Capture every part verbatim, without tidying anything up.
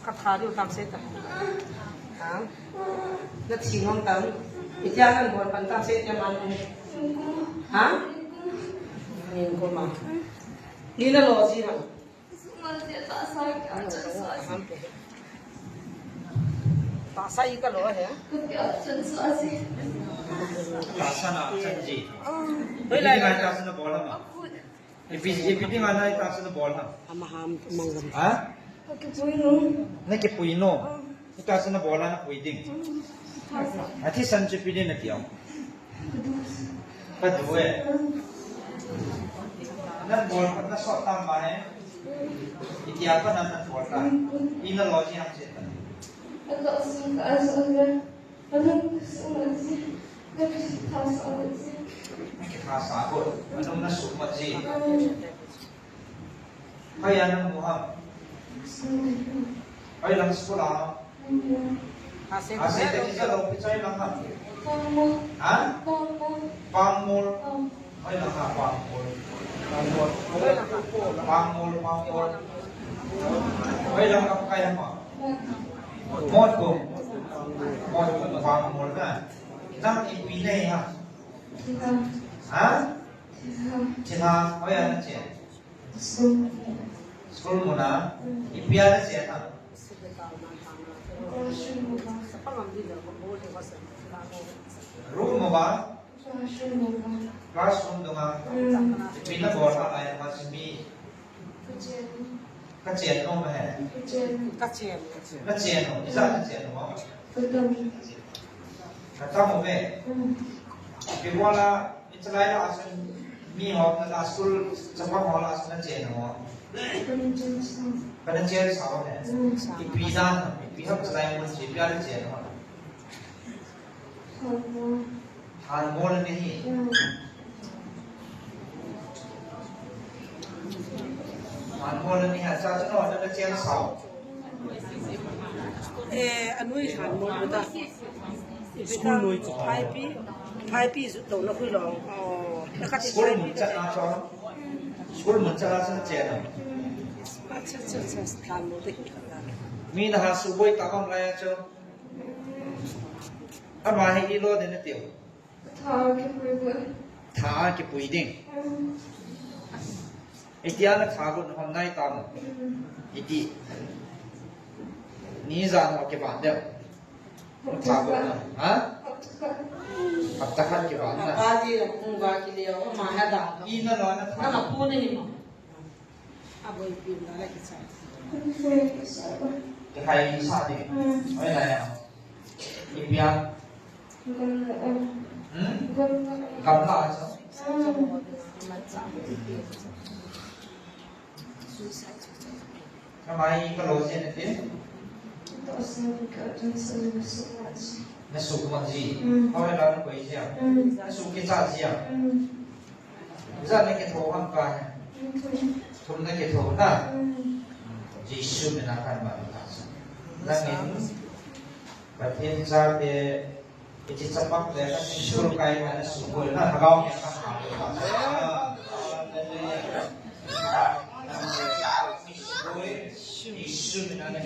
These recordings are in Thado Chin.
Ka tha diu tam se ta. Ha? Na thi nom tam. Itia nan bol pan tam se ta man. Ha? Nin ko ma. Ni na lo ji ha. Tahsa i ka lo he. Tahsa na chan ji. Hoi lai. Ipi ngai tahsa na bol ham? Ipi, ipi ngai tahsa na bol ham? Ama ham mangam. Ha? Na kipui nom. Tahsa na bol a na pui ding. Athisan chu ipi ding na ti ham? Ka du e. Nan bol, na sot tam ba e. Itia pa nan, nan bol ta. I na lo ji ham che ta. Na kitha sa got. Anung na sukmat ji. Hoiya na mu ham? Hoilang school a ham? Ase te kija lo pi chai lang ham? Ha? Pangmol. Hoilang ha Pangmol. Pangmol, Pangmol. Hoilang ka kai ham? Motbung. Motbung Pangmol na. Nang ipi nei ham? Ha? Thina, hoiya na che? School muna, ipi a na che ham? Room mo ba? Classroom dunga. Ipi na bol a lai ma si mi. Ka chen nom he. Ka chen. Na chen nom, ija na chen nom. Ka tam mo be. Ipi bol a Ichalai la asun mi ho, na la school chapang ho la asun na chen ho. Kana chen sao he. Ipi dan, ipi ham chalai mun chi, ipi a chen ho. Thanmol ni hi. Thanmol ni ha, cha cha no, na chen sao. Eh, anui Thanmol ta. School noi chu. Phaipi, phaipi ju to na khui lo. Oh, na khat school mun cha na cho. School mun cha na cha che na. Acha, acha, acha, Thanmol te. Mi na ha suboi ta bang lai cho. Ama hi ilo de na tio. Tha kipui ding. Tha kipui ding. Itia na tha got na ham nai tam. Iti. Ni jan ho kiban dem. Tha got na. Ha? Hapta khat kiban na. Pa ti la kung ba ki le o ma ha da. I na lo na tha. Na ma pu ni ma. Aboi pi na la ki cha. Ka khai sa ni. Oi la ya. Ipi a. Hmm? Gamla a chu. Kamai ka lo jin ati. Na sukmat ji. Hoi la na koi ji a. Na suk kicha ji a. Ijat na kitho ham ka he. Thum na kitho na. Jesu mina kan ba ta. Nangin Pathen chate, hiche chapang le ka school kai na sukoi na lhagao me ka ha. Jesu mina na.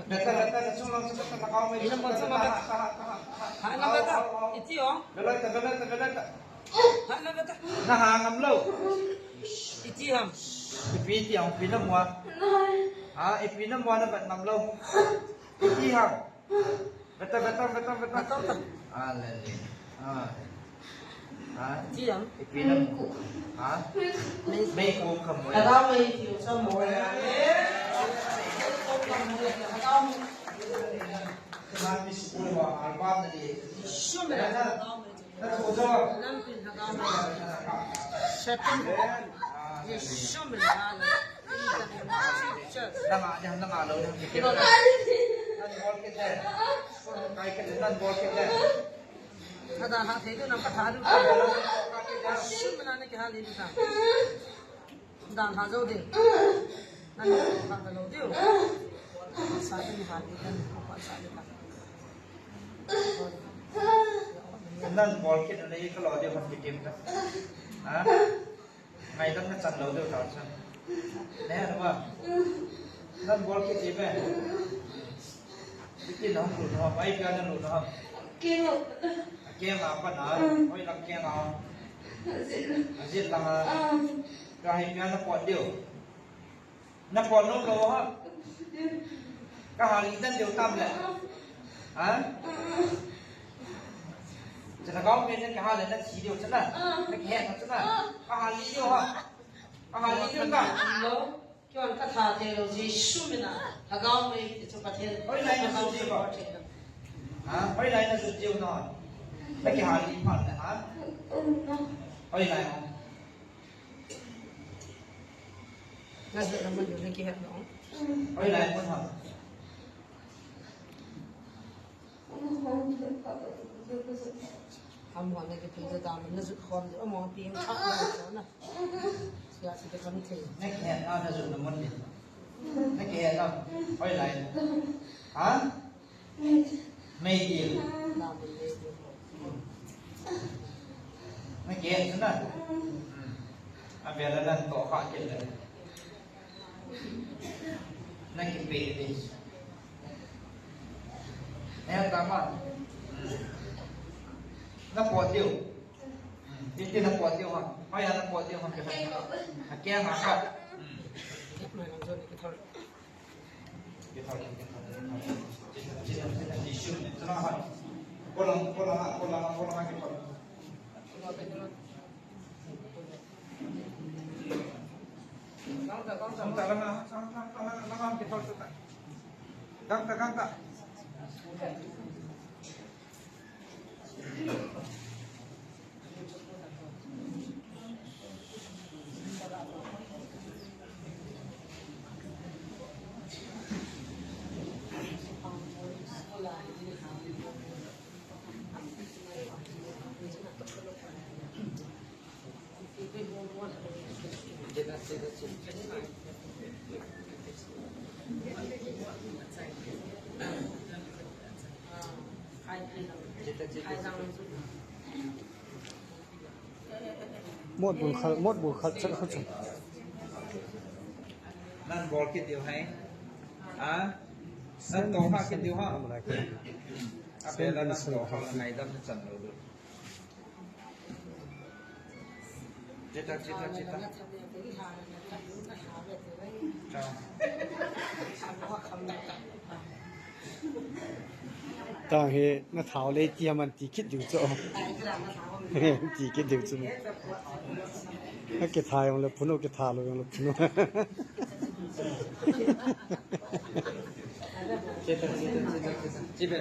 Beta, beta, beta, chung lang, chung lang, beta, beta. Iti o. Beta, beta, beta. Na ha ngam lou. Iti ham. Ipi iti ham, ipi na mua. Ha, ipi na mua na bat ngam lou. Iti ham. Beta, beta, beta, beta. Beta, beta. Ah, le, le. Ah. Ha? Iti ham. Ipi na mua. Ha? Mei kum. Mei kum ka mua. Ada mei tiu sa mua. Ada ha thei tu nam ka tha du. Sum na ne ke ha li du ta. Dan ha jo de. Nan ha ka lo diu. Sa ni ha ni kan ko sa ni kan. Nan bol kit na i ka lo diu hon ki tim ta. Ha? Ngaidam na chan lo diu ta chan. Ne na ba. Nan bol kit i be. Bikin hong lu na, bai pia na lu na. Kilo. Keng a pa na, hoi lang keng a. Ajit lang a. Ka hai pia na pot diu. Na pot nom lou ham? Ka ha li dan diu tam le. Ha? Chana kau pen na ka ha le na thi diu chana. Na kihe na chana. Ka ha li diu ha. Ka ha li diu ka. Kion ka tha thei lou Jesu mina. Lhagao mei ti chu Pathen. Hoilai na jut diu. Ha? Hoilai na jut diu na. Na ki ha li phat le ha? Hoilai ha? Na jut na mun diu na ki het lou. Hoilai mun ha? Amon na kipe ja dam na jut khom diu, amon pi ang kha na so na. Sia si ka kam thei. Na kihe na na jut na mun diu. Na kihe na. Hoilai. Ha? Meidil. Dam meidil. Na kihe na. Hmm. Abia na nan to kha kit le. Na kipe di. Na ya tama. Na pot diu. Iti na pot diu ha. Hoiya na pot diu ha. Akeng a khat. Mot bun khal, mot bun khal chat khal chat. Nan bol kit diu hai. Ha? Nan to kha kit diu ha. Abela nan to kha ngaidam na chan lou diu. Chita, chita, chita. Cha. Tang hi na thao le ti man ti kit diu chu. Ti kit diu chu. Na kitha jong le phun u, kitha lou jong le phun u. Chita, chita, chita, chita. Chibe.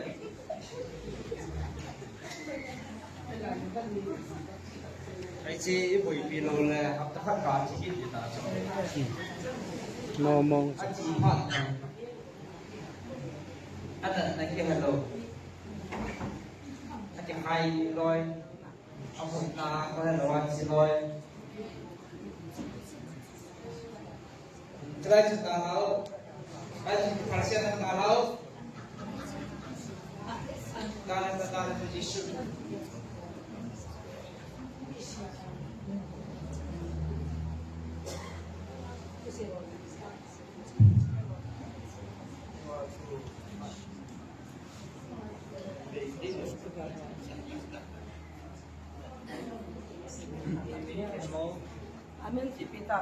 Ai chi i boipi lou le, hapta khat ka chi kit ta chu. No mong. A chi phat. A natna kihe lou. A kikhai loi. A mutna kihe lou, a chi loi. Try to ta hao. Try to percent ta hao. Tana ta, tana ta Jisu. Amen, Sipita.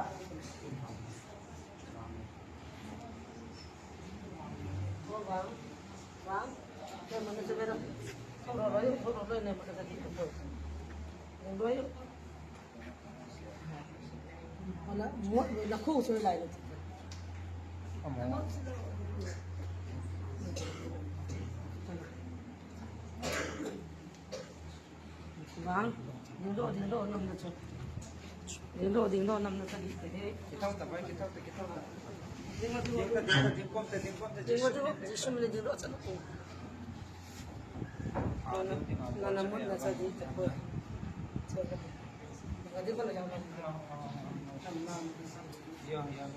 Vang, dingdoh, dingdoh, namna chu. Dingdoh, dingdoh, namna chu, ding te. Kithau ta, bai, kithau ta, kithau ta. Dingdoh, dingdoh. Dingdoh ta, dingdoh ta, dingdoh ta, dingdoh ta, Jesu min le dingdoh cha na ko. Nana, nana mun na cha di ta ko. Cha na. Nana di ko na yang na. Yang, yang.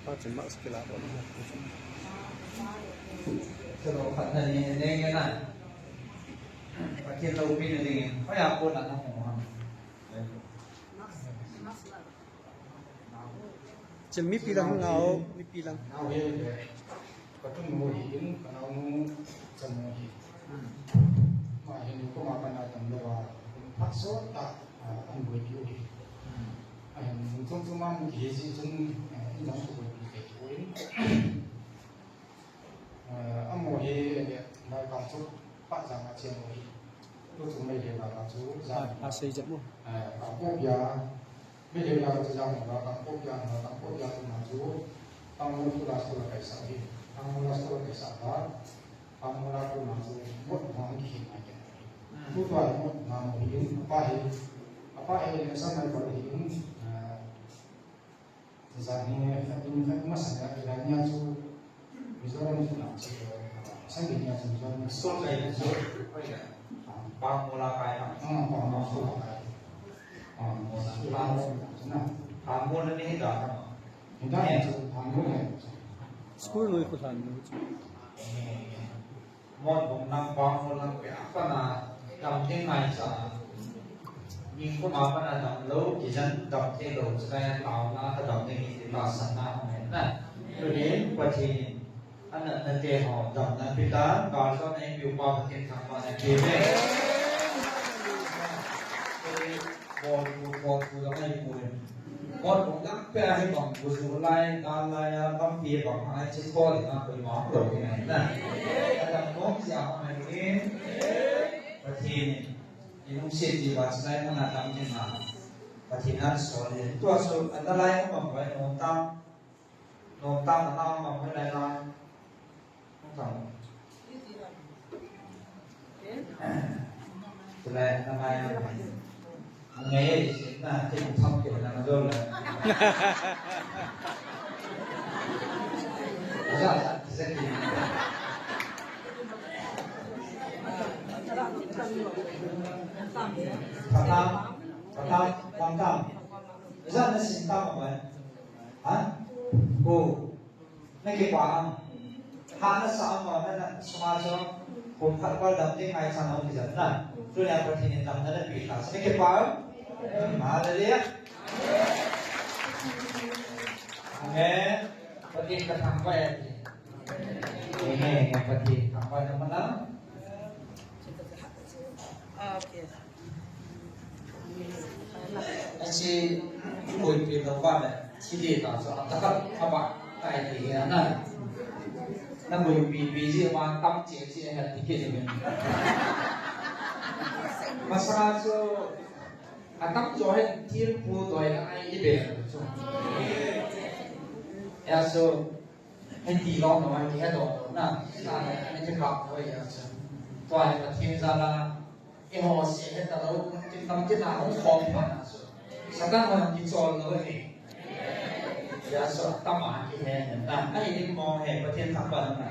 Pathian mask kila ko. Chalo, khat na ni, ni, ni na. Pathian loupina dingin. Hoiya kona na hung ham. Chim mipi lang ngau, mipi lang. Ngau he, katu nu hi in, kanau nu, chanu hi. Ma hi nu ko ma kana tam lo wa, phat so ta, ah, an boi piu hi. Ahin, mun chom chom a mun kihe ji chun, eh, in jong ko boi pi ke ko in. Eh, amaho hi, eh, lai kam chu pa jang a che amaho hi. Tu chu mai he la la chu jang. A, a sei jep mo. Eh, a ko pia, mai he la chu jang la, kam ko pia, na kam ko pia tu na chu. Tang mo tu la school kai sa hi. Tang mo la school kai sa ba. Tang mo la tu na chu. Mo na ki hin mai ke. Hmm. Tu tu a mo na mo hi. Apa hi. Apa hi, sa mai ko hi. Eh, Jan hi, khat in, khat masang a, kila nia chu Mizoram chu na chu, sang nia chu Mizoram. School kai chu, Pangmol a kai na. Ah, Pangmol school a kai. Pangmol a, Pangmol chu na. Pangmol ni da na. Ni da chu, Pangmol ni. School noi ko san ni chu. Mon bung lang, bang bung lang, pe a pana dam thei ngai cha. Min kuma pana dam lou, kijan dam thei lou, chulai a taona ka dam thei ni, ti tahsanna hung hen na. Tunin, Pathen in, anatna te ho, damna pe tan, kal jong na ipi upa Pathen thangvahna pe ve. Bol bu, bol bu jong ahi poi. Bol bu dang pe ahi bang bu ju lai, dan lai a, lampi bang ahi chi tho le na koima lo ni ngai na. Adam nom sia ma ngai ni. Pathen in lungset ti ba chi lai na dam ni na. Pathen in sol ni. Tua so, ana lai ma bang vai nom tam. Nom tam na ma bang vai lai na. Nom tam. Tulai na mai na. Ngai sin na, ti tham ki na jol la. Ja, ja, ti se ki. Patam, patam, tam tam. Ja na sin tam mai. Ha? Ko. Na kipah am? Hahsa am, na, na sunga chu kum khat val dam ding ngaichat na um kijan na. Tunia Pathen in damna napeh ta. Na kipah am? Hallelujah. Amen. Pathen kathangvah e. Amen. Pathen thangvah na mana. Okay. Achi, boipi lou va le, thil hi ta chu, atakhat, aba, tai ti hi ana. Na boipi, pi ji ma tam che che ha ti ke ni. Masa chu, atam jo hen thil pu toi na ai i be chu. Ya chu, Hiti lom lom a kihe doh doh na, sa le, ani kikap lou ahi a chu. Tua hi Pathen jal a, eiho se hita lou, kin tam kin a hung khom phat na chu. Satan ho kichol lou ahi. Ya chu, atam a kihe na. Ahi ding mong he, Pathen thangvah na.